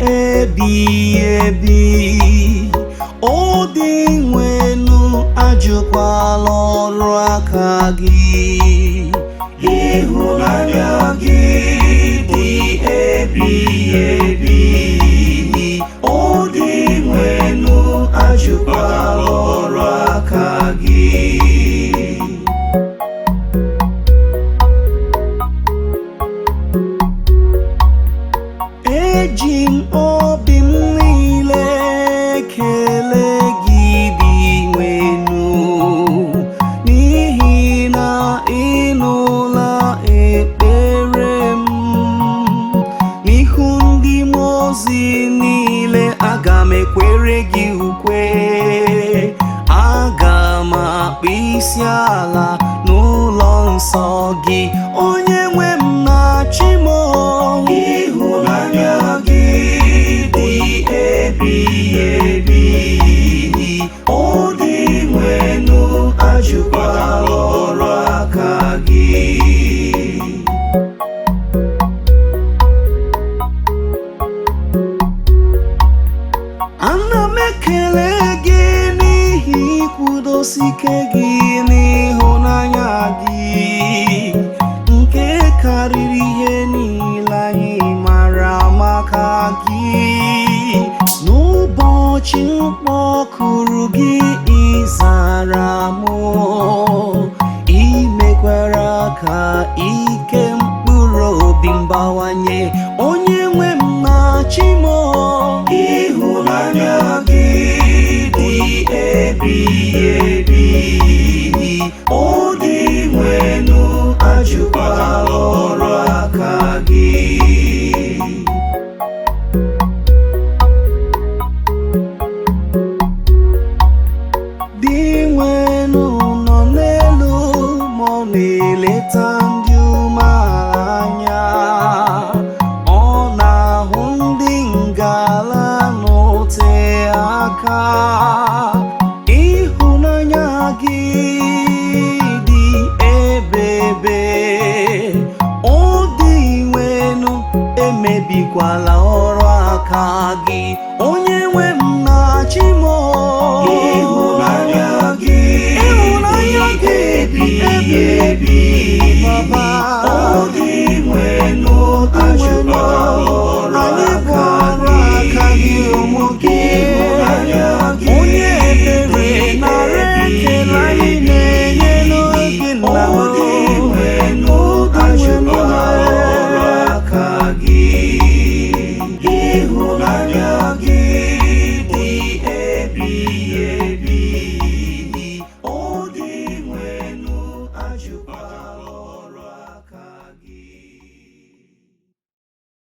ebighị ebi. Ọ dị nwenu, ajụkwala ọrụ aka gị. Ịhụnanya gị dị ebighị ebi. Ọ dị nwenu, ajụkwala ọrụ aka gị. Eji m obi m niile kelee gị, dị nwenu, n'ihi na ị nụla ekpere m. N'ihu ndị mmụọ ozi niile, aga m ekwere gị ukwe. Aga m akpọ isi ala n'ụlọ nsọ gị, onye nwe m na chi m. Ịhụnanya gị dị ebighị ebi. Ọ dị nwenu, ajụkwala ọrụ aka gị. Ana m ekele gị n'ihi ikwudosi ike gị n'ịhụnanya gị nke karịrị ihe niile anyị mara maka gị. N'ụbọchị mkpọkụrụ gị, ịzara m, imekwara ka ike mkpụrụ obi m bawanye, onye nwe m na chi m. Ịhụnanya gị dị ebighị ebi. Ọ dị nwenu, ajụkwala ọrụ aka gị. Dị nwenu nọ n'elu, ma ọ na-eleta ndị umeala anya. Ọ na-ahụ ndị ngala n'ote aka. Ịhụnanya gị dị ebebe. Ọ dị nwenu, emebikwala ọrụ aka gị, onye nwe m na chi m. Ịhụnanya gị, ịhụnanya gị ebighị ebi. Baba, ọ dị nwenu, ajụkwala